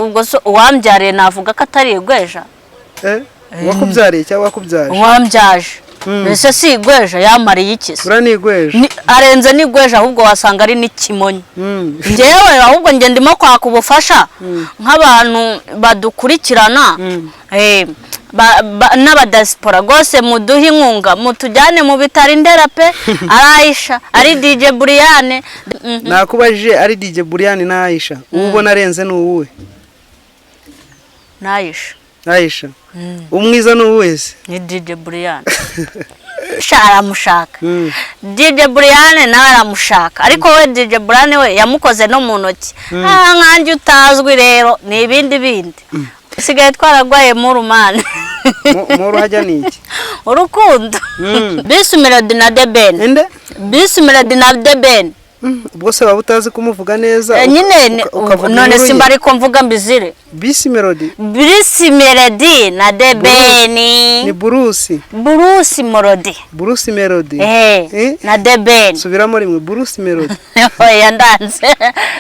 Ubwo se uwambyariye navuga ko atari igweja? Eh, uwakubyariye cyangwa uwakubyaje? Uwambyaje. Mbese si igweja? Yamariye iki se? Buriya ni igweja. Arenze n'igweja, ahubwo wasanga ari n'ikimonyo. Njyewe ahubwo njye ndimo kwaka ubufasha nk'abantu badukurikirana, n'abadiaspora rwose, muduhe inkunga mutujyane mu bitaro Indera pe, ari Aisha, ari DJ Buriyane. Nakubajije ari DJ Buriyani na Aisha, uwo ubona arenze ni uwuhe? N'Aisha. Aisha. Umwiza ni uwuhe se? Ni DJ Buriyane. Sha, aramushaka. DJ Buriyane nawe aramushaka, ariko we DJ Buriyane we yamukoze no mu ntoki. Ah, nkanjye utazwi rero ni ibindi bindi, usigaye twaragwaye mu rumane. Mu ruhajya ni iki? Urukundo. Bruce Melody na The Ben. Inde? Bruce Melody na The Ben. Ubwo se waba utazi kumuvuga neza? Nyine ukavuga none inkuru ye. Simba ariko mvuga mbizire. Bisi Melody. Bruce Melody na The Ben. Ni Bruce. Bruce Melody. Bruce Melody. Eh, na The Ben. Subiramo rimwe, Bruce Melody. Oya, ndanze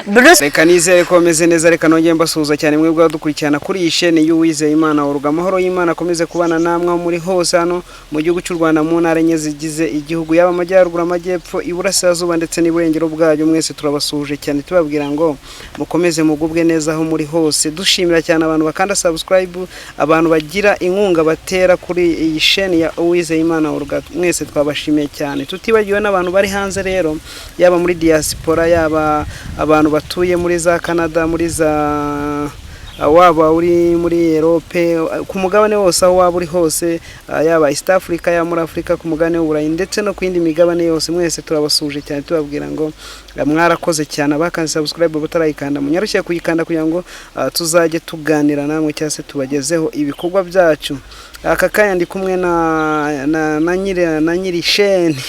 Bruce. Reka nizere ko bameze neza. Reka nongere mbasuhuza cyane mwebwe dukurikirana kuri iyi shene y'Uwizeye Imana Uruga. Amahoro y'Imana akomeze kubana namwe aho muri hose hano mu gihugu cy'u Rwanda, mu ntara enye zigize igihugu, yaba amajyaruguru, amajyepfo, iburasirazuba ndetse n'iburengero bwayo. Mwese turabasuhuje cyane, tubabwira ngo mukomeze mugubwe neza aho muri hose. Dushimira cyane abantu bakanda subscribe, abantu bagira inkunga batera kuri iyi shene ya Uwizeye Imana Uruga. Mwese twabashimiye cyane, tutibagiwe n'abantu bari hanze rero, yaba muri diaspora, yaba abantu batuye muri za Canada, muri za waba uri muri Europe, ku mugabane wose aho waba uri hose, yaba East Africa, yaba muri Africa, ku mugabane w'Uburayi ndetse no ku yindi migabane yose, mwese turabasuhuje cyane, tubabwira ngo mwarakoze cyane. Abakanze subscribe, batarayikanda munyarukiye kuyikanda kugira ngo tuzajye tuganira namwe cyangwa se tubagezeho ibikorwa byacu. Aka kanya ndi kumwe na nyiri sheni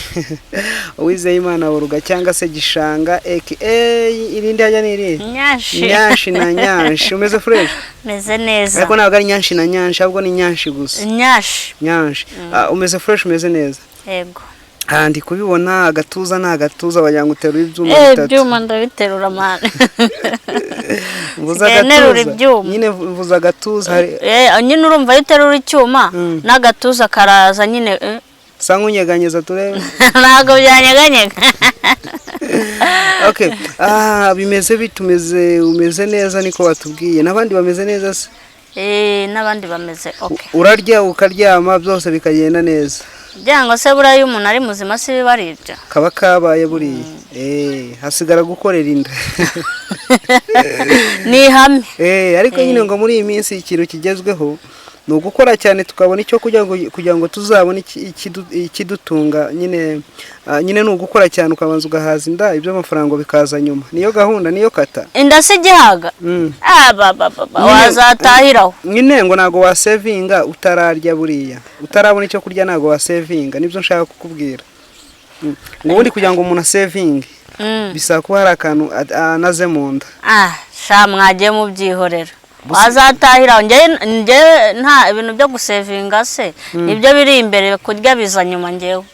Uwizeyimana Uruga cyangwa se Gishanga aka irindi hajya ni irihe? Nyashi. Nyashi na Nyanshi. Umeze fresh? Meze neza. Ariko ntabwo ari Nyanshi na Nyanshi, ahubwo ni Nyanshi gusa. Nyashi. Nyanshi. Ah, umeze fresh, umeze neza? Yego. Ah, ndi kubibona, agatuza ni agatuza, wagira ngo uterura ibyuma bitatu. Ibyuma ndabiterura, man. Mvuze Nsigaye nterura agatuza ibyuma. Nyine mvuze agatuza hari Nyine urumva iyo uterura icyuma n'agatuza karaza nyine. Sa nk'unyeganyeza turebe. Ntabwo byanyeganyega. Okay, ah, bimeze bitumeze, umeze neza niko batubwiye. N'abandi bameze neza se? N'abandi bameze okay. Urarya ukaryama, byose bikagenda neza? Byangwa se buriya iyo umuntu ari muzima si biba ari ibyo? Kaba kabaye buriya, hasigara gukorera inda. Ni ihame. Ariko nyine ngo muri iyi minsi ikintu kigezweho ni ugukora cyane tukabona icyo kurya ngo kugira ngo tuzabone ikidutunga nyine. Nyine ni ugukora cyane ukabanza ugahaza inda, iby'amafaranga bikaza nyuma. Niyo gahunda, niyo kata. Inda si igihaga. Ah, ba, ba, ba, ba, wazatahiraho. Nyine ngo ntabwo wasevinga utararya. Buriya utarabona icyo kurya ntabwo wasevinga, nibyo nshaka kukubwira. Ngo ubundi kugira ngo umuntu asevinge bisaba kuba hari akantu anaze mu nda. Ah, sha, mwagiye mubyihorera, wazatahiraho. Njye nta ibintu byo gusevinga se, nibyo biri imbere, kurya biza nyuma njyewe.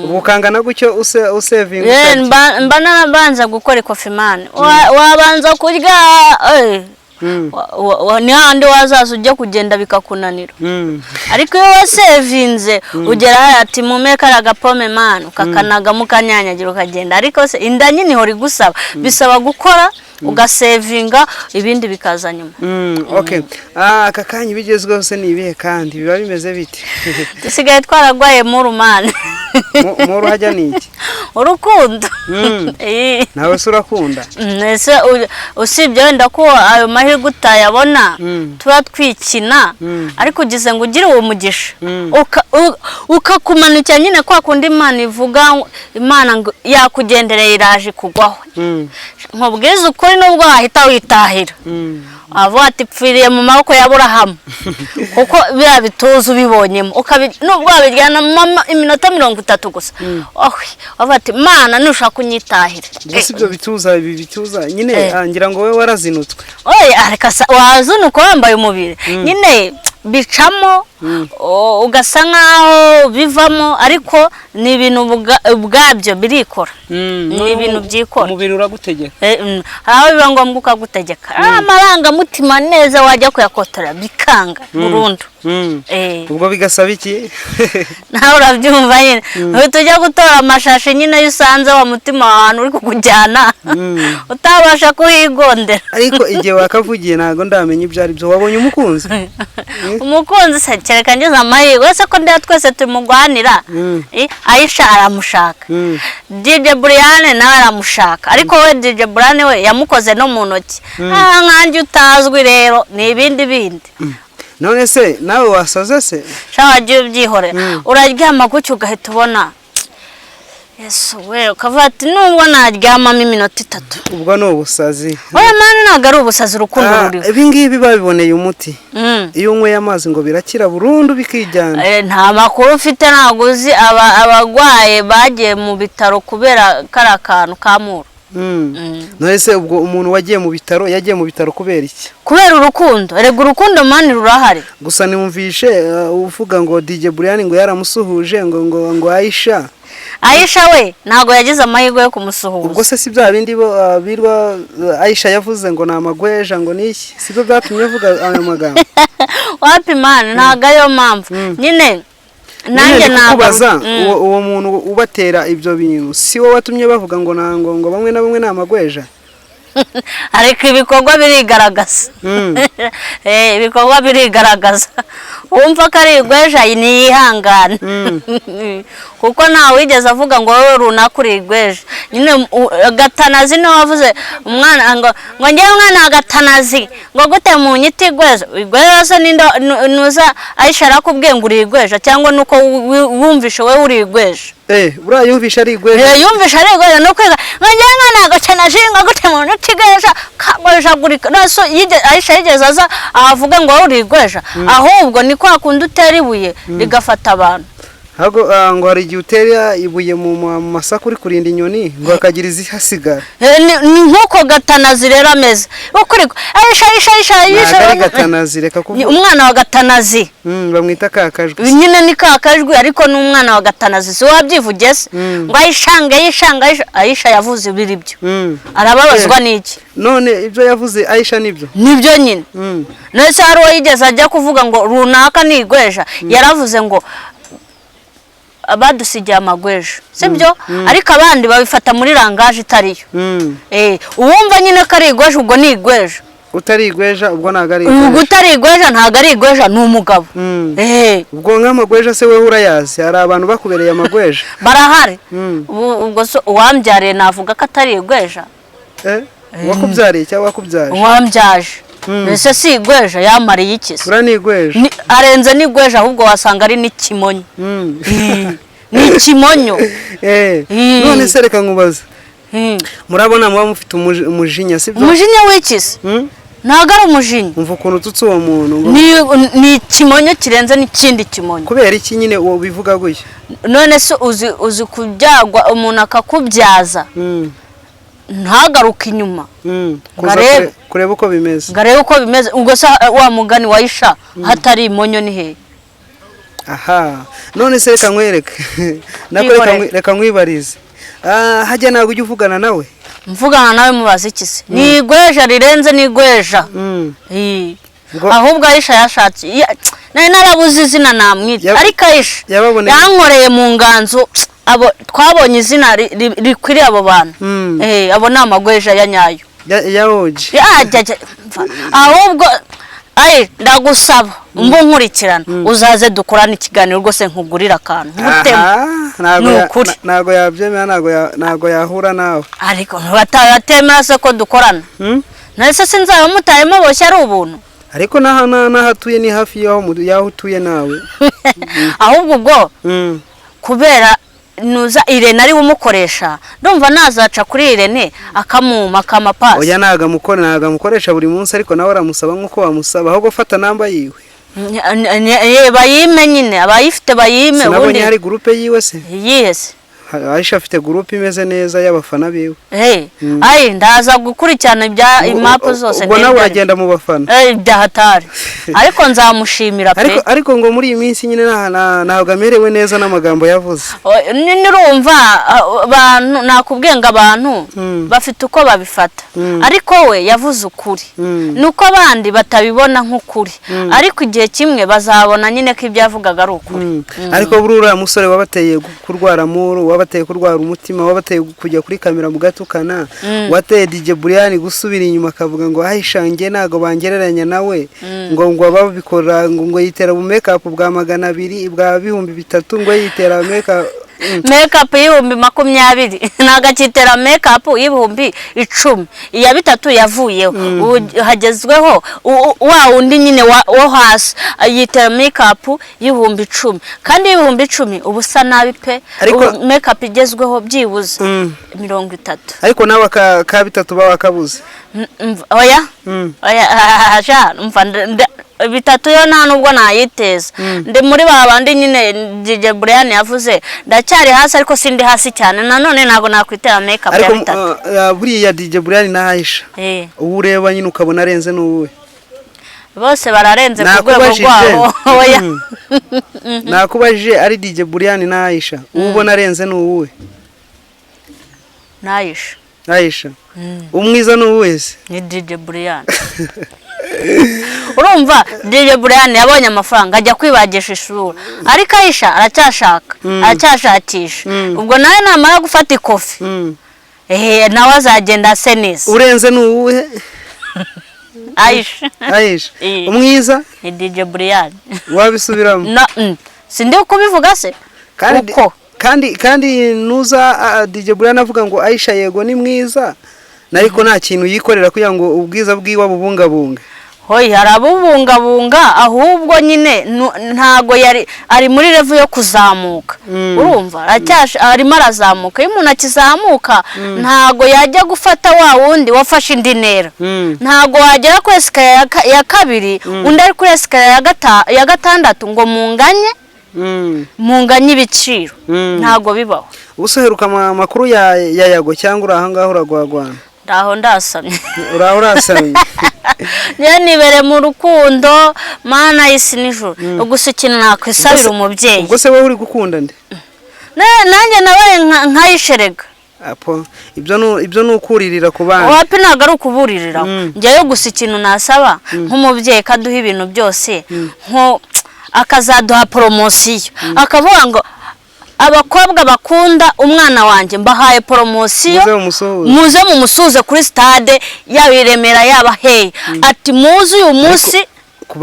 Ubwo ukangana gutyo usevinga utarya? Mba narabanza gukora ikofi, man. Wabanza kurya. Ni hahandi wazaza ujya kugenda bikakunanira. Ariko iyo wasevinze ugera hariya ati mume kariya gapome, man, ukakanagamo ukanyanyagira ukagenda. Ariko se inda nyine ihora igusaba, bisaba gukora ugasevinga, ibindi bikaza nyuma. Okay. Ah, aka kanya ibigezweho se ni ibihe kandi biba bimeze bite? Dusigaye twaragwaye mu rumane. Mu ruhajya ni iki? Urukundo. Nawe se urakunda? Ese usibye wenda ko ayo mahirwe utayabona, tuba twikina. Ariko ugize ngo ugire uwo mugisha, ukakumanukira nyine kwa kundi Imana ivuga Imana ngo yakugendereye iraje kugwaho. Nkubwize ukuri, nubwo wahita witahira, avuga ati pfiriye mu maboko ya Burahamu, kuko biriya bituza ubibonyemo nubwo wabiryana mama iminota 30 gusa, oh, avuga ati Mana nushaka unyitahire. Gusa ibyo bituza, ibi bituza nyine, ngira ngo wowe warazinutswe. Oya, reka wazunuka wambaye umubiri nyine. Bicamo, ugasa nkaho bivamo, ariko ni ibintu ubwabyo birikora. Ni ibintu byikora. Umubiri uragutegeka. Hari aho biba ngombwa ukagutegeka. Amarangamutima neza wajya kuyakotora bikanga burundu. Ubwo bigasaba iki? Nawe urabyumva nyine. Uhita ujya gutora amashashi nyine iyo usanze wa mutima wawe uri kukujyana utabasha kuhigondera. Ariko igihe wakavugiye ntabwo ndamenya ibyo ari byo. Wabonye umukunzi? Umukunzi se kereka ngize amahirwe ese ko ndeba twese tumugwanira. Aisha aramushaka, DJ Brian nawe aramushaka, ariko we DJ Brian we yamukoze no mu ntoki. Nkanjye utazwi rero ni ibindi bindi. None se nawe wasaze se? Sha wagiye ubyihorera. Uraryama gutyo ugahita ubona Yesu we, ukavuga ati nubwo naryamamo iminota 3. Ubwo ni ubusazi. Oya mani, ntabwo ari ubusazi, urukundo ruriho. Ibi ngibi babiboneye umuti. Iyo unyweye amazi ngo birakira burundu bikijyana. Nta makuru ufite, ntabwo uzi abarwaye bagiye mu bitaro kubera kariya kantu ka muru. None se ubwo umuntu wagiye mu bitaro yagiye mu bitaro kubera iki? Kubera urukundo. Erega urukundo mani rurahari. Gusa nimumvishe uvuga ngo DJ Brian ngo yaramusuhuje ngo ngo ngo Aisha. Aisha we ntabwo yagize amahirwe yo kumusuhuza. Ubwo se si bya bindi birwa Aisha yavuze ngo ni amagweja ngo ni iki? Sibyo byatumye avuga ayo magambo? Wapi mani, ntabwo ariyo mpamvu. Nyine nanjye nakubaza, uwo muntu ubatera ibyo bintu si wowe watumye bavuga ngo nango ngo bamwe na bamwe ni amagweja? Ariko ibikorwa birigaragaza. Ibikorwa birigaragaza. Wumva ko ari igweja niyihangane. Kuko ntawe wigeze avuga ngo wowe runaka uri igweja. Nyine Gatanazi niwe wavuze umwana ngo ngewe umwana wa Gatanazi ngo gute mu nyita igweja. Igweja se ninde nuza Aisha arakubwiye ngo uri igweja cyangwa nuko wumvishe wowe uri igweja? Buriya yumvishe ari igweja. Yumvishe ari igweja no kwiga ngo ngewe umwana wa Gatanazi ngo gute mu nyita igweja kagwejagurika. Naso Aisha yigeze aza avuga ngo wowe uri igweja, ahubwo ni kwa kundi utera ibuye rigafata abantu. Hago ngo hari igihe utera ibuye mu masaku uri kurinda inyoni ngo akagira izihasigara. Ni nkuko Gatanazi rero ameze. Ukuri Aisha Aisha Aisha Aisha Gatanazi reka kuvuga. Umwana wa Gatanazi. Bamwita kakajwi. Nyine ni kakajwi ariko ni umwana wa Gatanazi. Si wabyivugiye se? Ngo ayishange yishanga Aisha yavuze biri byo. Arababazwa n'iki? None ibyo yavuze Aisha nibyo? Nibyo nyine. None se hari uwo yigeze ajya kuvuga ngo runaka ni igweja? Yaravuze ngo abadusigiye amagweja, sibyo? Ariko abandi babifata muri langage itariyo. Uwumva nyine ko ari igweja ubwo ni igweja. Utari igweja ubwo ntabwo ari igweja. Ubwo utari igweja ntabwo ari igweja, ni umugabo. Ubwo nk'amagweja se wewe urayazi? Hari abantu bakubereye amagweja? Barahari. Ubwo so uwambyariye navuga ko atari igweja. Uwakubyariye cyangwa wakubyaje? Uwambyaje. Mbese si igweja yamariye iki se? Ura ni igweja. Arenze n'igweja ahubwo wasanga ari n'ikimonyo. Ni ikimonyo. None se reka nkubaze. Murabona muba mufite umujinya sibyo? Umujinya w'iki se? Ntabwo ari umujinya. Umva ukuntu ututse uwo muntu. Ni ikimonyo kirenze n'ikindi kimonyo. Kubera iki nyine uwo bivuga gutya? None se uzi kubyagwa umuntu akakubyaza? Ntagaruke inyuma. Kureba uko bimeze. Ngarebe uko bimeze. Ubwo se wa mugani wa Aisha hatari imonyo ni hehe? Aha. None se reka nkwereke. Nako reka nkwibarize. Hajya ntabwo ujya uvugana nawe? Mvugana nawe mubaza iki se? Ni igweja rirenze ni igweja. Ahubwo Aisha yashatse. Nari narabuze izina namwita. Ariko Aisha yankoreye mu nganzo. Abo twabonye izina rikwiriye abo bantu. Abo ni amagweja ya nyayo. Ya oji. Ahubwo ayi ndagusaba mbu nkurikirana uzaze dukorana ikiganiro rwose nkugurira akantu. Ntago yabyemera, ntago yahura nawe. Ariko batemera se ko dukorana? Nese sinzaba mutayemo boshye ari ubuntu. Ariko naha atuye ni hafi yaho utuye nawe. Ahubwo ubwo kubera nuza Irene ari umukoresha, ndumva nazaca kuri Irene akamuma akamapasi. Oya ntago amukoresha buri munsi, ariko nawe aramusaba nkuko wamusaba. Ahubwo fata namba yiwe. Bayime nyine, abayifite bayime. Sinabonye hari groupe yiwe se? Yihe se? Aisha afite groupe imeze neza y'abafana biwe. Hey, ayi ndaza gukurikirana ibya imapu zose. Ubwo nawe ndebe. uragenda mu bafana. Eh, bya hatari, ariko nzamushimira pe. Ariko ngo muri iyi minsi nyine ntabwo amerewe neza n'amagambo yavuze. Nirumva abantu, nakubwiye ngo abantu bafite uko babifata, ariko we yavuze ukuri. Nuko abandi batabibona nk'ukuri, ariko igihe kimwe bazabona nyine ko ibyo yavugaga ari ukuri. Ariko buriya uriya musore wabateye kurwara muru, wabateye kurwara umutima, wabateye kujya kuri kamera mugatukana, wateye DJ Brian gusubira inyuma akavuga ngo Aisha njye ntago bangereranya nawe, ngo ababikora ngo yitera bu make-up bwa 200, bwa 3000, ngo yitera make-up. Make-up 20,000, ntabwo akitera make-up 10,000, iya 3 yavuyeho. Ubu hagezweho wa wundi nyine wo hasi yitera make-up 10,000, kandi 10,000 uba usa nabi pe. Ubu make-up igezweho byibuze 30. Ariko nawe ka 3 baba wakabuze. Oya. Oya, sha, umva, 3 yo nta nubwo nayiteza. Ndi muri ba bandi nyine DJ Brian yavuze, ndacyari hasi ariko sindi hasi cyane nanone, ntabwo nakwitera make up ya Ariko 3. Buriya DJ Brian na Aisha, uwo ureba nyine ukabona arenze ni uwuhe? Bose bararenze ku rwego Nakubajije. rwabo. Oya. Nakubajije ari DJ Brian na Aisha, uwo ubona arenze ni uwuhe? Nayisha. Aisha. Umwiza ni uwuhe se? Ni DJ Brian. Urumva DJ Brian yabonye amafaranga ajya kwibagisha isura, ariko Aisha aracyashaka, aracyashakisha. Ubwo nawe namara gufata ikofi, nawe azagenda ase neza. Urenze ni uwuhe? Aisha. Aisha. Eh. Umwiza? Ni DJ Brian. Wabisubiramo? Na, sindi kubivuga se? Kandi Uko kandi nuza DJ Brian avuga ngo Aisha yego ni mwiza, ariko nta kintu yikorera kugira ngo ubwiza bwiwe abubungabunge. Hoyi, arabubungabunga, ahubwo nyine ntago yari ari muri level yo kuzamuka. Urumva arimo arazamuka. Iyo umuntu akizamuka ntago yajya gufata wa wundi wafashe indi ntera. Ntago wagera kuri escalier ya kabiri, undi ari kuri escalier ya gatandatu ngo munganye munganye ibiciro. Ntago bibaho. Ubu uheruka amakuru ya Yago cyangwa uri aho ngaho uragwagwana? Ndaho ndasamye. Uraho urasamye. Njye nibere mu rukundo, Mana y'isi n'ijuru. Gusa ikintu nakwisabira umubyeyi. Ubwo se wowe uri gukunda nde? Nanjye nabaye nkayisherega. Apo ibyo ni ukuririra ku bana. Wapi, ntabwo ari ukuburirira. Njyewe gusa ikintu nasaba nk'umubyeyi, kaduha ibintu byose, nko akazaduha promotion, akavuga ngo abakobwa bakunda umwana wanjye mbahaye promotion, Muze mumusuhuze. Muze mumusuhuze kuri stade, yaba i Remera, yaba hehe, ati muze uyu munsi. Ku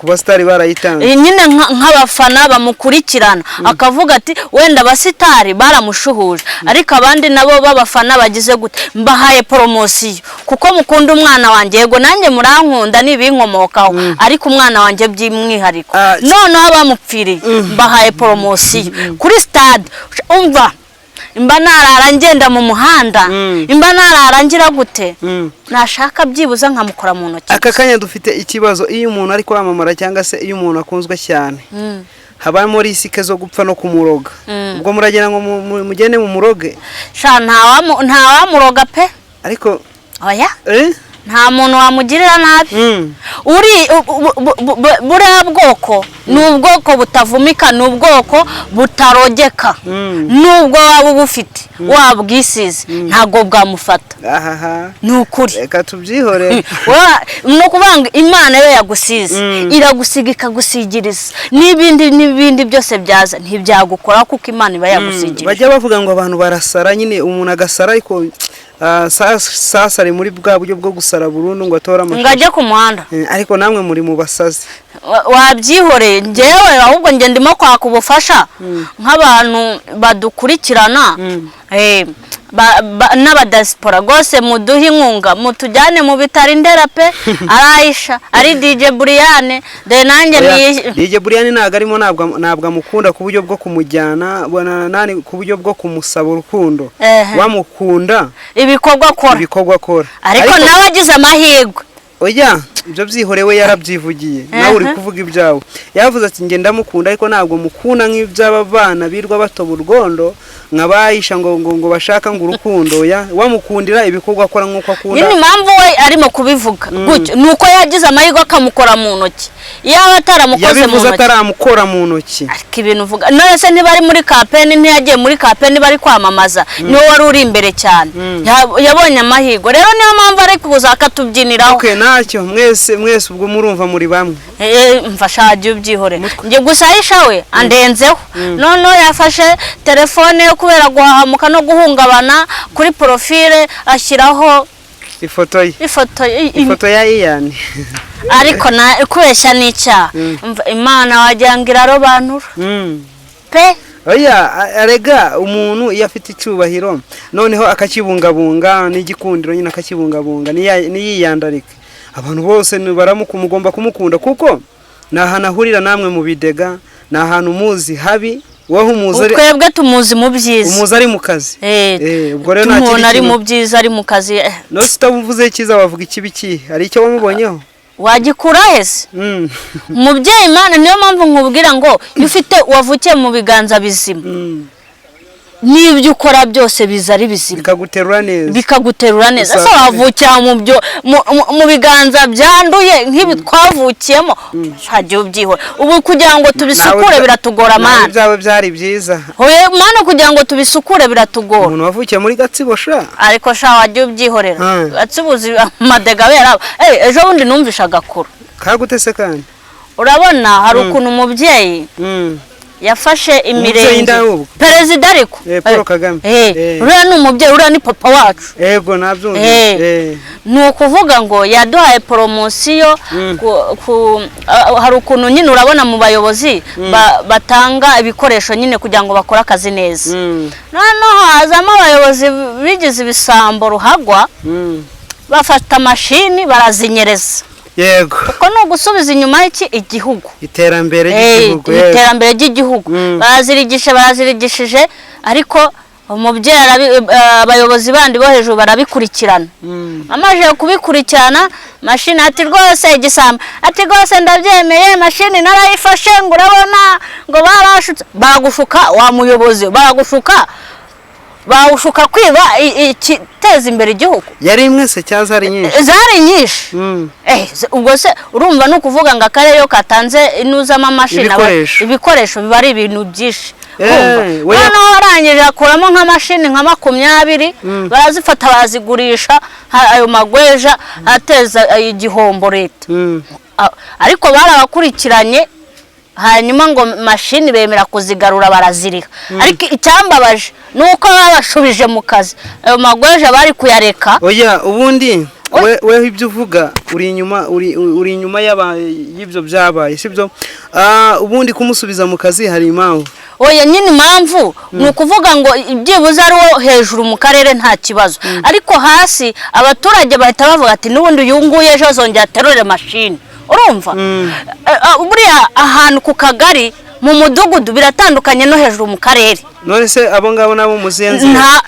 basitari barayitanze. Nyine nk'abafana bamukurikirana, akavuga ati wenda abasitari baramushuhuje, ariko abandi nabo b'abafana bagize gute, mbahaye promotion kuko mukunda umwana wanjye. Yego, nanjye murankunda n'ibinkomokaho, ariko umwana wanjye by'umwihariko. Noneho abamupfiriye mbahaye promotion kuri stade. Umva, mba narara ngenda mu muhanda, mba narara ngira gute, nashaka byibuze nkamukora mu ntoki. Aka kanya dufite ikibazo: iyo umuntu ari kwamamara cyangwa se iyo umuntu akunzwe cyane, habamo risque zo gupfa no kumuroga. Ubwo muragira ngo mugende mu muroge? Sha, ntawamuroga pe. Ariko Oya. Eh? Nta muntu wamugirira nabi. Uri buriya bwoko ni ubwoko butavumika, ni ubwoko butarogeka. Nubwo waba ubufite wabwisize, ntabwo bwamufata. Ahaha. Ni ukuri. Reka tubyihorere. Ni ukuvuga ngo Imana yo yagusize, iragusiga ikagusigiriza, n'ibindi n'ibindi byose byaza ntibyagukora kuko Imana iba yagusigirije. Bajya bavuga ngo abantu barasara nyine, umuntu agasara, ariko sasare muri bwa buryo bwo gusara burundu ngo atore ngo amashusho ajye ku muhanda. Ariko namwe muri mu basazi. Wabyihoreye. Njyewe ahubwo njye ndimo kwaka ubufasha nk'abantu badukurikirana, n'abadiaspora rwose, muduhe inkunga mutujyane mu bitaro Indera pe, ari Aisha, ari DJ Brian, dore nanjye Oya, ni DJ Brian ntabwo arimo, ntabwo amukunda ku buryo bwo kumujyana nani, ku buryo bwo kumusaba urukundo. Wamukunda ibikorwa akora. Ibikorwa akora. Ariko nawe agize amahirwe. Oya, ibyo byihorewe, yarabyivugiye, nawe uri kuvuga ibyawe. Yavuze ati: "Njye ndamukunda, ariko ntabwo mukunda nk'iby'aba bana birwa batoba urwondo nka bayisha ngo bashaka ngo urukundo." Oya, wamukundira ibikorwa akora nk'uko akunda. Nyine impamvu we arimo kubivuga gutyo ni uko yagize amahirwe akamukora mu ntoki. Yaba ataramukoze mu Yabivuze ntoki. ataramukora mu ntoki. Ariko ibintu uvuga, none se niba ari muri campaign, ntiyagiye muri campaign bari kwamamaza, niwe wari uri imbere cyane. Yabonye amahirwe rero, niyo mpamvu ari kuza akatubyiniraho. Okay, ntacyo, mwese mwese ubwo murumva muri bamwe. Mfasha hajya ubyihorera. Njye gusa Aisha we andenzeho. Noneho yafashe telefone yo kubera guhahamuka no guhungabana, kuri profile ashyiraho ifoto ye. Ifoto Ifoto ya Ian. Ariko na kubeshya ni icyaha. Umva, Imana wagira ngo irarobanura pe. Oya, arega umuntu iyo afite icyubahiro noneho akakibungabunga n'igikundiro nyine akakibungabunga, niyiyandarike, abantu bose mugomba kumukunda, kuko ni ahantu ahurira namwe mu bidega, ni ahantu muzi habi, wowe umuzi ari Twebwe tumuzi mu byiza. Umuzi ari mu kazi. Ubwo rero nta Tumubona kindi ari kintu. mu byiza, ari mu kazi. None se utavuze icyiza wavuga ikibi kihe? Hari icyo wamubonyeho? Wagikura hese? Umubyeyi, Imana, niyo mpamvu nkubwira ngo iyo ufite wavukiye mu biganza bizima, n'ibyo ukora byose biza ari bizima. Bikaguterura neza. Bikaguterura neza. Gusa- Ese wavukira mu byo mu biganza byanduye nk'ibi twavukiyemo? Hagiye ubyihora ubu kugira ngo tubisukure biratugora. Nawe Mana. ibyawe byari byiza. Oya, Mana, kugira ngo tubisukure biratugora. Umuntu wavukiye muri Gatsibo sha. Ariko sha, wajya ubyihorera. Gatsibuzi amadega abera. Ejo bundi numvishe agakuru. Kagute se kandi? Urabona hari ukuntu umubyeyi yafashe imirenge. Ndahubwo. Perezida ariko. Paul Kagame. Uriya ni umubyeyi, uriya ni papa wacu. Ego, nabyumvise. Ni ukuvuga ngo yaduhaye poromosiyo. Hari ukuntu nyine urabona mu bayobozi batanga ibikoresho nyine kugira ngo bakore akazi neza. Noneho hazamo abayobozi bigize ibisambo ruhagwa, bafata mashini barazinyereza. Uko ni ugusubiza inyuma iki igihugu. Iterambere ry'igihugu, yego. Iterambere ry'igihugu. Barazirigisha, barazirigishije, ariko umubyeyi abayobozi bandi bo hejuru barabikurikirana. Amaze kubikurikirana, mashini, ati rwose igisambo, ati rwose ndabyemeye, mashini narayifashe, ngo urabona ngo barashutse. Baragushuka wa muyobozi, baragushuka, bawushuka kwiba igiteza imbere igihugu. Yari imwe se cyangwa zari nyinshi? Zari nyinshi. Ubwo se urumva ni ukuvuga ngo akarere iyo katanze inuzamo amashini Ibikoresho. Ibikoresho biba ari ibintu byinshi. Urumva? We Noneho arangije akuramo nk'amashini nka 20, barazifata barazigurisha, ayo magweja ateza igihombo leta. Ariko barabakurikiranye, hanyuma ngo mashini bemera kuzigarura, baraziriha. Ariko icyambabaje ni uko babashubije mu kazi, ayo magweja bari kuyareka. Oya, ubundi weho ibyo uvuga uri inyuma, uri inyuma y'ibyo byabaye, sibyo? Ubundi kumusubiza mu kazi hari impamvu. Oya nyine, impamvu ni ukuvuga ngo byibuze ari wo hejuru mu karere nta kibazo, ariko hasi abaturage bahita bavuga ati n'ubundi uyu nguyu ejo azongera aterure mashini. Urumva? Buriya ahantu ku kagari, mu mudugudu, biratandukanye no hejuru mu karere. None se abo ngabo nabo muzenze? Nta,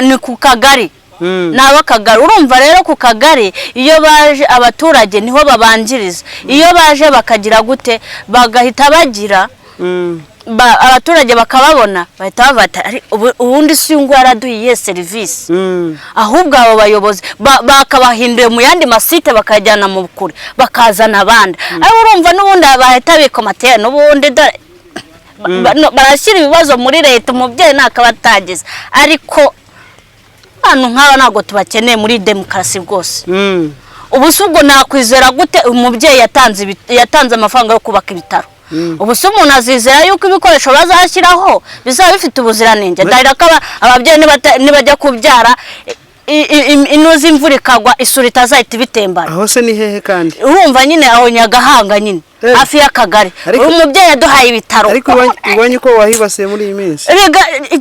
ni ku kagari. Ni ab'akagari. Urumva rero ku kagari iyo baje abaturage niho babanjiriza. Iyo baje bakagira gute, bagahita bagira abaturage bakababona, bahita bavuga ati: "Ari, ubundi si uyu nguyu yaraduha iyihe serivisi?" Ahubwo abo bayobozi bakabahinduye mu yandi masite, bakajyana mu kure, bakazana abandi. Ariko urumva n'ubundi bahita bikomatera n'ubundi dore no, barashyira ibibazo muri leta. Umubyeyi ntakaba atagize, ariko abantu nk'aba ntabwo tubakeneye muri demokarasi rwose. Ubu se ubwo nakwizera gute umubyeyi yatanze amafaranga yo kubaka ibitaro? Ubu se umuntu azizera yuko ibikoresho bazashyiraho bizaba bifite ubuziranenge? Ndahira ko ababyeyi nibajya kubyara, inuza imvura ikagwa, isuri itazahita ibitembana. Aho se ni hehe kandi? Urumva nyine aho Nyagahanga nyine, hafi y'akagari. Ariko uyu mubyeyi yaduhaye ibitaro. Ariko ubonye uko wahibasiye muri iyi minsi. Erega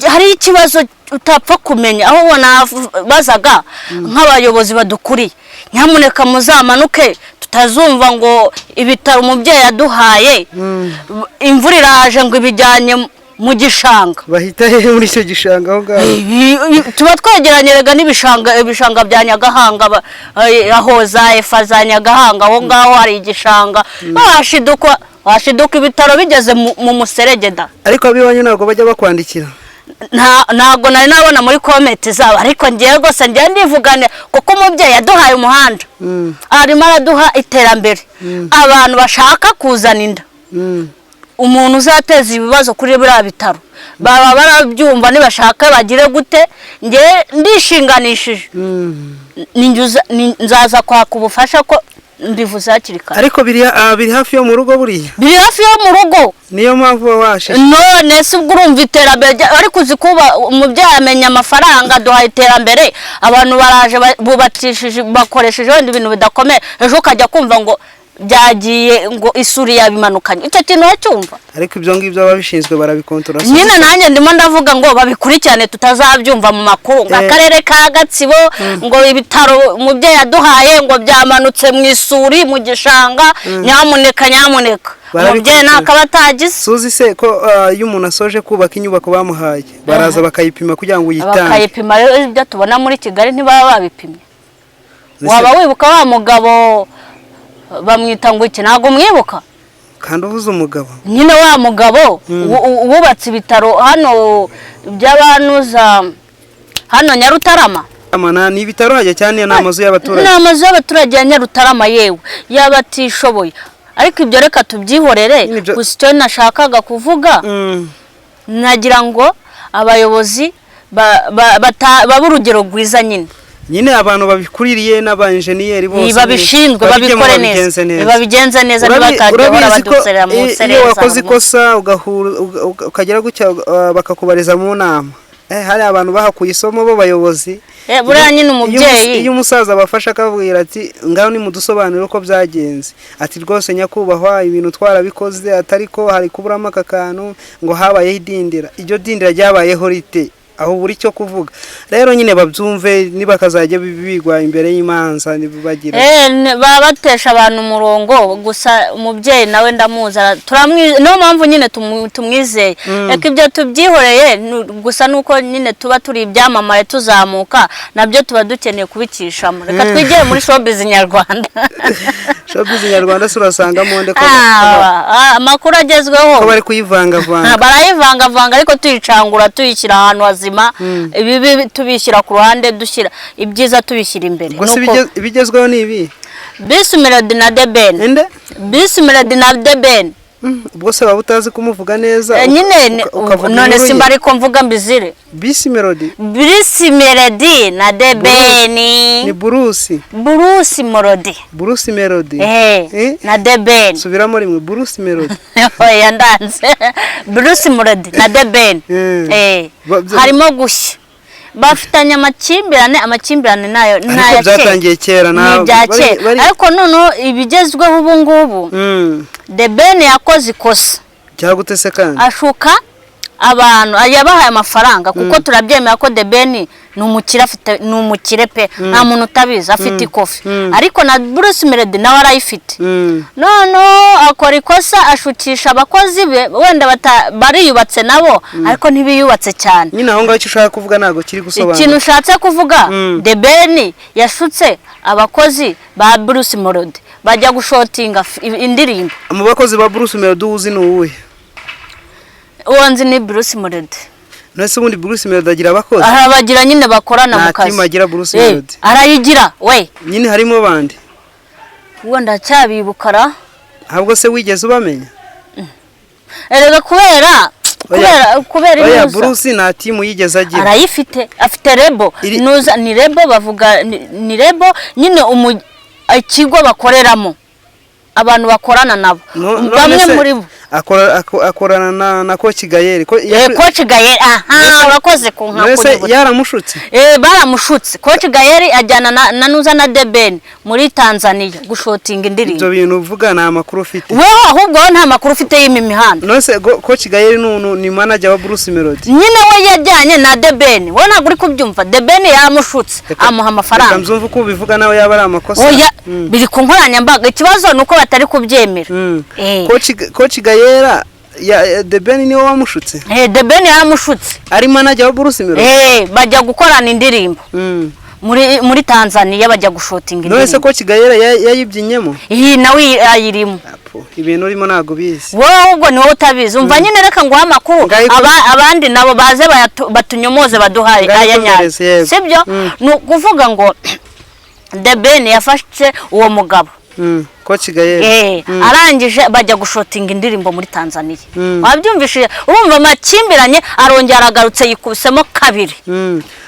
hariho ikibazo utapfa kumenya aho ubona bazaga nk'abayobozi badukuriye: nyamuneka muzamanuke, tutazumva ngo ibitaro umubyeyi yaduhaye, imvura iraje ngo ibijyanye. Mu gishanga. Bahita hehe muri icyo gishanga aho ngaho? Tuba twegeranye rega n'ibishanga, ibishanga bya Nyagahanga, aho za efa za Nyagahanga, aho ngaho hari igishanga. Washiduka ibitaro bigeze mu muserege da. Ariko ab'iwanyu ntabwo bajya bakwandikira? Ntabwo nari nabona muri comment zabo, ariko ngewe rwose ngewe ndivugane, kuko umubyeyi yaduhaye umuhanda, arimo araduha iterambere. Abantu bashaka kuzana inda, umuntu uzateza ibibazo kuri biriya bitaro, baba barabyumva. Nibashaka bagire gute, ngewe ndishinganishije. Nzaza kwaka ubufasha, ko mbivuze hakiri kare. Ariko biri hafi yo mu rugo buriya? Biri hafi yo mu rugo. Niyo mpamvu uba washishe. None se ubwo urumva iterambere ariko uzi kuba umubyeyi amenya amafaranga aduha iterambere, abantu baraje bubakishije, bakoresheje wenda ibintu bidakomeye, ejo ukajya kumva ngo byagiye, ngo isuri yabimanukanye. Icyo kintu uracyumva? Ariko ibyo ngibyo ababishinzwe barabikontorora. Nyine nanjye ndimo ndavuga ngo babikurikirane, tutazabyumva mu makuru ngo akarere ka Gatsibo, ngo ibitaro umubyeyi yaduhaye ngo byamanutse mu isuri mu gishanga. Nyamuneka, nyamuneka, umubyeyi ntakaba atagize. Suzi se ko iyo umuntu asoje kubaka inyubako bamuhaye, baraza bakayipima kugira ngo uyitange? Bakayipima. Rero ibyo tubona muri Kigali ntibaba babipimye. Waba wibuka wa mugabo bamwita ngo iki? Ntabwo umwibuka? Kandi uvuze umugabo. Nyine wa mugabo wubatse ibitaro hano by'abanuza hano Nyarutarama. Amana ni ibitaro hajya cyane, ni amazu y'abaturage? Ni amazu y'abaturage ya Nyarutarama, yewe, y'abatishoboye. Ariko ibyo reka tubyihorere. Nyine Gusa icyo nashakaga kuvuga, nagira ngo abayobozi babe urugero rwiza nyine. Nyine abantu babikuririye n'abanjeniyeri bose Babishinzwe babijyemo, babikore neza. babigenze neza. Babigenze neza, ntibakajya bahora Urabizi ko baduserera mu iyo sereza wakoze buri munsi. ikosa ugahura ukagera gutya, bakakubariza mu nama. Hari abantu bahakuye isomo b'abayobozi. Buriya nyine umubyeyi Iyo umusaza abafasha akabwira ati: "Ngaho nimudusobanurire uko byagenze," ati: "Rwose nyakubahwa, ibintu twarabikoze, atari ko hari kuburamo aka kantu, ngo habayeho idindira." Iryo dindira ryabayeho rite? Aho buri cyo kuvuga rero nyine babyumve, nibakazajya bigwa imbere y'imanza bagira Baba batesha abantu umurongo. Gusa umubyeyi nawe ndamuzi, niyo mpamvu nyine tumwizeye. Reka ibyo tubyihoreye. Gusa nuko nyine tuba turi ibyamamare tuzamuka, nabyo tuba dukeneye kubikishamo. Reka twigire muri showbiz nyarwanda. Showbiz nyarwanda se urasangamo nde ko Amakuru agezweho? Ko bari kuyivangavanga. Barayivangavanga, ariko tuyicangura, tuyishyira ahantu hazima, ibibi tubishyira ku ruhande, dushyira ibyiza, tubishyira imbere. Gusa Nuko ibigezweho ni ibi. Bruce Melody na The Ben. Inde? Bruce Melody na The Ben. Ubwo se waba utazi kumuvuga neza? Nyine Ukavuga none inkuru ye. simba, ariko mvuga mbizire. Bisi Melody. Bruce Melody na The Ben. Ni Bruce. Bruce Melody. Bruce Melody. Na The Ben. Subiramo rimwe, Bruce Melody. Oya, ndanze. Bruce Melody na The Ben. Harimo gushya, bafitanye amakimbirane, amakimbirane nayo Ariko ni aya kera. byatangiye kera. Ni ibya kera, ariko noneho ibigezweho ubu ngubu, The Ben yakoze ikosa. Cyagute se kandi? Ashuka abantu yabahaye amafaranga, kuko turabyemera ko The Ben ni umukire, afite, ni umukire pe, nta muntu utabizi, afite ikofi, ariko na Bruce Melody nawe arayifite. Noneho akora ikosa, ashukisha abakozi be, wenda bariyubatse nabo, ariko ntibiyubatse cyane. Nyine aho ngaho icyo ushaka kuvuga ntabwo kiri gusobanura. Ikintu ushatse kuvuga, The Ben yashutse abakozi ba Bruce Melody bajya gushotinga indirimbo. Mu bakozi ba Bruce Melody uzi ni uwuhe? Uwo nzi ni Bruce Melody. None se ubundi Bruce Melody agira abakozi? Arabagira nyine, bakorana Nta mu kazi. team agira Bruce Melody. Arayigira we. Nyine harimo bande? Ubwo ndacyabibukara. Ahubwo se wigeze ubamenya? Erega kubera kubera Oya. inuza. Bruce nta team yigeze agira. Arayifite, afite label. Nuza ni label bavuga, ni label nyine, ikigo bakoreramo, abantu bakorana nabo. None Bamwe se muri bo. Akorana na Coach Gael ko Coach Gael, aha urakoze ku nka None se kunyibutsa. yaramushutse? Baramushutse. Coach Gael ajyana na nuza na The Ben muri Tanzania gushotinga indirimbo. Ibyo bintu uvuga ni amakuru ufite? Weho ahubwo wowe nta makuru ufite y'imi mihanda. None se Coach Gael ni manager wa Bruce Melody? Nyine we yajyanye na The Ben, wowe ntabwo uri kubyumva. The Ben yamushutse, amuha Reka amafaranga. mzumve uko ubivuga, nawe yaba ari amakosa. Oya, biri ku nkoranyambaga, ikibazo ni uko batari kubyemera. Coach Gael The Ben niwe wamushutse? The Ben yaramushutse. Ari manager wa Bruce Melody? Bajya gukorana indirimbo muri Tanzania, bajya gushotinga None se indirimbo. ko Kigayera yayibyinyemo? Iyi nawe ayirimo. Apo, ibintu urimo ntabwo bizi. Wowe ahubwo ni wowe utabizi. Umva nyine, reka nguhe amakuru. Abandi nabo baze batunyomoze, baduhaye Ngaho aya nyayo. ikomereze, yego. Sibyo? Ni ukuvuga ngo The Ben yafashe uwo mugabo. Ko Kigayera. Arangije bajya gushotinga indirimbo muri Tanzania. Wabyumvishije? Urumva amakimbiranye arongera aragarutse, yikubisemo kabiri.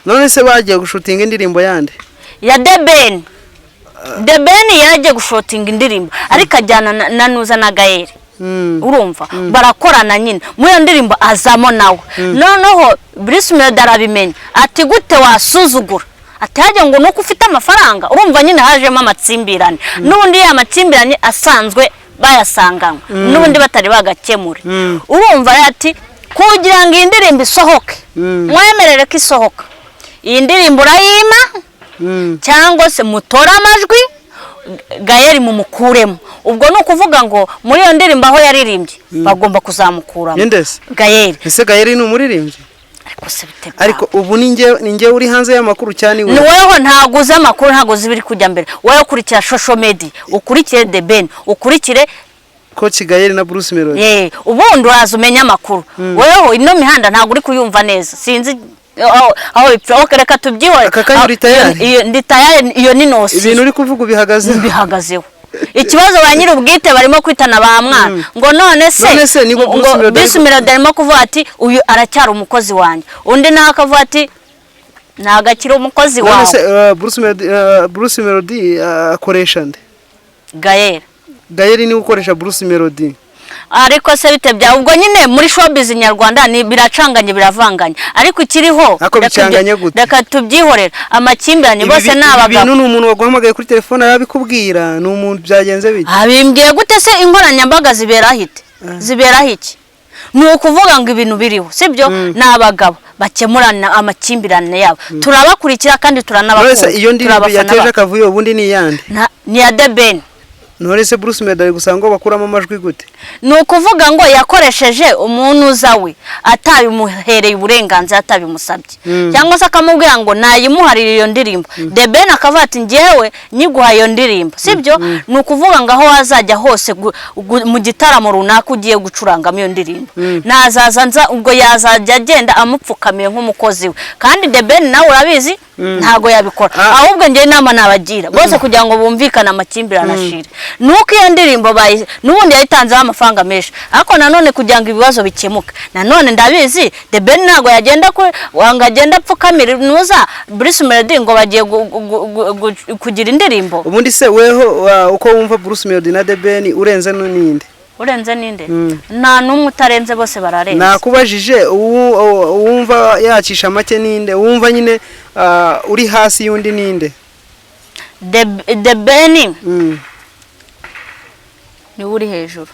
None se bagiye gushutinga indirimbo yande? Ya The Ben. The Ben yaragiye gushotinga indirimbo, ariko ajyana na Nuza na Gael. Urumva barakorana nyine muri iyo ndirimbo, azamo nawe. Noneho Bruce Melody arabimenya, ati: "Gute wasuzugura?" Ati: "Hajya ngo nuko ufite amafaranga." Urumva nyine hajemo amakimbirane n'ubundi, ya makimbirane asanzwe bayasanganywe n'ubundi batari bagakemure. Urumva rero ati: "Kugira ngo iyi ndirimbo isohoke, mwemerere ko isohoka, iyi ndirimbo urayima cyangwa se mutore amajwi, Gayeri mumukuremo." Ubwo ni ukuvuga ngo muri iyo ndirimbo aho yaririmbye bagomba kuzamukuramo. Ninde se? Gayeri. Ese Gayeri ni umuririmbyi? Ariko se bite byawe? Ariko ubu ni njye uri hanze y'amakuru cyane Ni we? Weho ntabwo uzi amakuru, ntabwo uzi ibiri kujya mbere. Wowe ukurikira social media, ukurikire The Ben, ukurikire Ko Kigayeri na Bruce Melody. Ubundi uraza umenya amakuru. Weho ino mihanda ntabwo uri kuyumva neza, sinzi aho bipfa. Ok, reka tubyihore. Aka kanya uri tayari? Ndi tayari, iyo ni nosi. Ibintu uri kuvuga ubihagazeho? Bihagazeho. Ikibazo ba nyir'ubwite barimo kwitana ba mwana ngo none se None se niba ngo Bruce Melody Bruce Melody arimo kuvuga ati: "Uyu aracyari umukozi wanjye," undi nawe akavuga ati: "Ntabwo akiri umukozi None wawe." se Bruce Melody akoresha nde? Gael. Gayeri niwe ukoresha Bruce Melody? Ariko se bite byawe? Ubwo nyine muri showbiz nyarwanda ni biracanganye, biravanganye, ariko ikiriho Ariko bicanganye gute? Reka tubyihorere, amakimbirane Ibi bose ni ibi abagabo. bintu ni umuntu waguhamagaye kuri telefone arabikubwira? Ni umuntu byagenze bite? Abimbwiye gute se? Inkoranyambaga ziberaho ite? Ziberaho iki? Ni ukuvuga ngo ibintu biriho, sibyo? Ni abagabo bakemurana amakimbirane yabo, turabakurikira kandi None se turanabakunda. iyo ndirimbo Turabafana yateje babo. akavuyo ubundi ni iyande? Ni iya The Ben. None se Bruce Melody ari gusanga ngo bakuramo amajwi gute? Ni ukuvuga ngo yakoresheje umuntu uza we atabimuhereye uburenganzira, atabimusabye, cyangwa se akamubwira ngo nayimuharire iyo ndirimbo. The Ben akavuga ati: "Njyewe nyiguha iyo ndirimbo, sibyo?" Ni ukuvuga ngo aho wazajya hose mu gitaramo runaka ugiye gucurangamo iyo ndirimbo, nazaza nza, ubwo yazajya agenda amupfukamiye nk'umukozi we. Kandi The Ben nawe urabizi ntago yabikora. Ahubwo njyewe inama nabagira bose kugira ngo bumvikane, amakimbirane ashire, nuko iyo ndirimbo n'ubundi yayitanzeho amafaranga menshi, ariko nanone kugira ngo ibibazo bikemuke, nanone ndabizi The Ben ntabwo yagenda ngo agende apfukamire nuza Bruce Melody ngo bagiye kugira indirimbo. Ubundi se weho uko wumva Bruce Melody na The Ben, urenze n'inde? Urenze ninde? Nta n'umwe utarenze, bose bararenze. Nakubajije uwumva yacisha make ninde, uwumva nyine uri hasi y'undi ninde? The Ben niwe uri hejuru.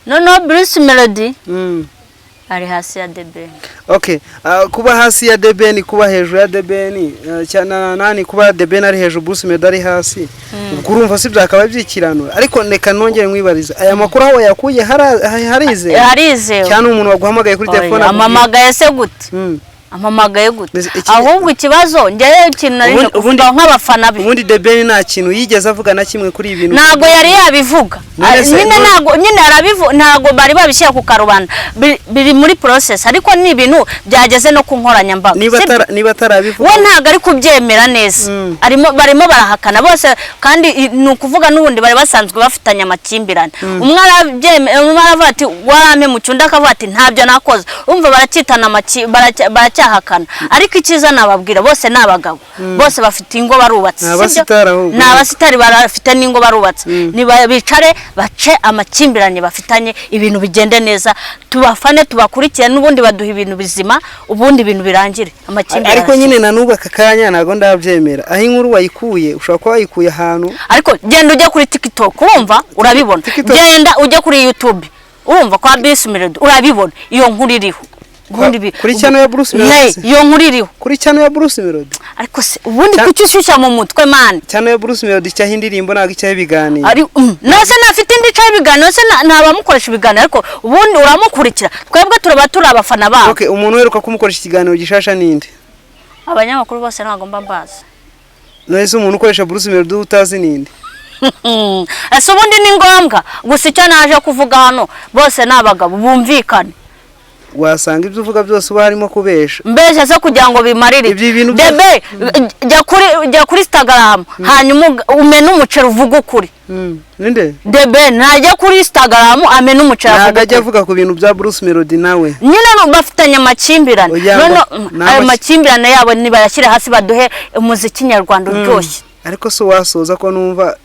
Noneho Bruce Melody ari hasi ya The Ben. Okay, kuba hasi ya The Ben, kuba hejuru ya The Ben, cyane nani, kuba The Ben ari hejuru, Bruce Melody ari hasi, ubwo urumva si byakaba byikiranura? Ariko reka nongere mwibariza, aya makuru aho wayakuye harizewe? Harizewe. Cyane umuntu waguhamagaye kuri telefone akubwira? Amamagaye se gute? Amamagaye gute? Mbese Ahubwo ikibazo njyewe, ikintu nari nje kuvuga nk'abafana be, Ubundi The Ben nta kintu yigeze avuga na kimwe kuri ibi bintu? Ntabwo yari yabivuga. None se Nyine ntabwo nyine arabivuga, ntabwo bari babishyira ku karubanda. Biri muri process, ariko ni ibintu byageze no ku nkoranyambaga. Niba Sibyo? niba atarabivuga, We ntabwo ari kubyemera neza. Arimo, barimo barahakana bose, kandi ni ukuvuga n'ubundi bari basanzwe bafitanye amakimbirane. Umwe arabyemera, umwe aravuga ati: "Warampemukiye," undi akavuga ati: "Ntabyo nakoze." Urumva baracyitana baracyahakana. Ariko icyiza nababwira, bose ni abagabo, bose bafite ingo, barubatse. Ni Sibyo? abasitari ahubwo. Ni abasitari, barafite n'ingo, barubatse. Niba bicare bace amakimbirane bafitanye, ibintu bigende neza, tubafane, tubakurikire, n'ubundi baduha ibintu bizima, ubundi ibintu birangire, amakimbirane Ariko ashire. nyine na n'ubu aka kanya ntabwo ndabyemera. Aho inkuru wayikuye, ushobora kuba wayikuye ahantu. Ariko genda ujye kuri TikTok, urumva urabibona. TikTok. Genda ujye kuri YouTube, urumva kwa Bruce Melody urabibona, iyo nkuru iriho. Ubundi Kuri channel ya Bruce Melody Hey, se? iyo nkuru iriho. Kuri channel ya Bruce Melody? Ariko se ubundi kuki ushyushya mu mutwe, man? Channel ya Bruce Melody icyaho indirimbo, ntabwo icyaho ibiganiro. Ari nase nafite indi icaho ibiganiro se, ntabamukoresha ibiganiro, ariko ubundi uramukurikira, twebwe turaba turi abafana babo. Okay, umuntu uheruka kumukoresha ikiganiro gishasha ninde? Abanyamakuru bose ntabwo mba mbazi. None se umuntu ukoresha Bruce Melody utazi ninde? Ese ubundi ni ngombwa? Gusa icyo naje kuvuga hano, bose ni abagabo, bumvikane. Wasanga ibyo uvuga byose uba harimo kubesha. Mbese se kugira ngo bimarire? Ibyo bintu Bebe, jya kuri Instagram, hanyuma umene umuceri, uvuge ukuri. Ninde? Debe najya kuri Instagram amene umuceri, Ntabwo avuge ajya ukuri. avuga ku bintu bya Bruce Melody nawe. Nyine bafitanye amakimbirane. Oya, none ni ayo makimbirane yabo nibayashyire hasi, baduhe umuziki nyarwanda uryoshye. Ariko se wasoza ko numva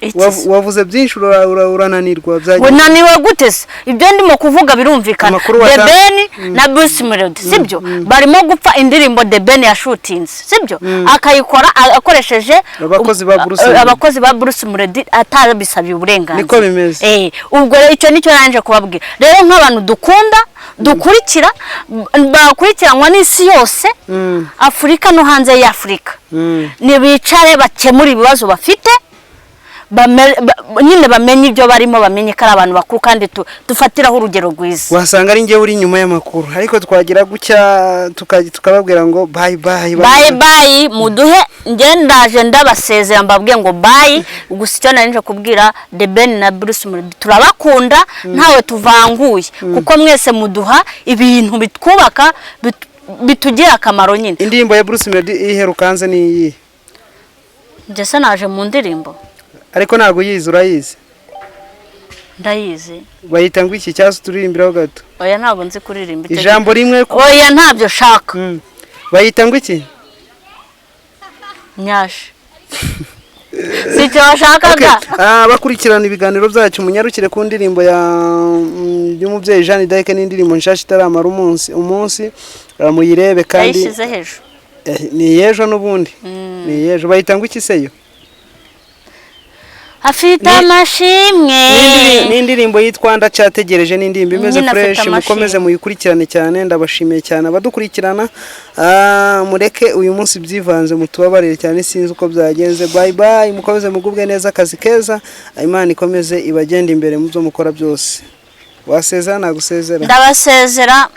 Iki se? Wavuze byinshi, urananirwa byagiye. Unaniwe gute se? Ibyo ndimo kuvuga birumvikana. Amakuru The Ben na Bruce Melody, sibyo, barimo gupfa indirimbo The Ben yashutinze, sibyo, akayikora akoresheje Abakozi ba Bruce Melody. Abakozi ba Bruce Melody, atarabisabiye uburenganzira. Niko bimeze. Ubwo rero icyo nicyo nanje kubabwira rero, nk'abantu dukunda, dukurikira, bakurikiranwa n'isi yose, Afurika no hanze y'Afurika, nibicare bakemura ibibazo bafite, nyine bamenye ibyo barimo, bamenye ko ari abantu bakuru kandi dufatiraho urugero rwiza. Wasanga ari njyewe uri inyuma y'amakuru, ariko twagira gutya tukababwira ngo bye bye. Bye bye, muduhe njye ndaje ndabasezera, mbabwiye ngo bye. Gusa icyo nari nje kubwira The Ben na Bruce Melody, turabakunda, ntawe tuvanguye, kuko mwese muduha ibintu bitwubaka, bitugirira akamaro nyine. Indirimbo ya Bruce Melody iheruka hanze ni iyi? Njye se naje mu ndirimbo? Ariko ntabwo uyizi, urayizi? Ndayizi. Bayita ngo iki? Cyangwa se turirimbiraho gato? Oya, ntabwo nzi kuririmba icyo. Ijambo rimwe Oya, ntabyo shaka. Bayita ngo iki? Nyasha, si icyo washakaga? Okay. Bakurikirana ibiganiro byacu, munyarukire ku ndirimbo ya y'umubyeyi Jeanne d'Arc, n'indirimbo nshasha itaramara umunsi, muyirebe kandi. Yayishyize hejuru. Ni iyejo n'ubundi, ni iyejo. Bayita ngo iki seyo? Afite amashimwe. N'indirimbo yitwa Ndacyategereje, n'indirimbo imeze Nyine afite fresh. amashimwe. Mukomeze muyikurikirane cyane. Ndabashimiye cyane abadukurikirana. Mureke uyu munsi byivanze, mutubabarire cyane, sinzi uko byagenze. Bye bye, mukomeze mugubwe neza, akazi keza, Imana ikomeze ibagende imbere mu byo mukora byose. Wasezera, nagusezera. Ndabasezera.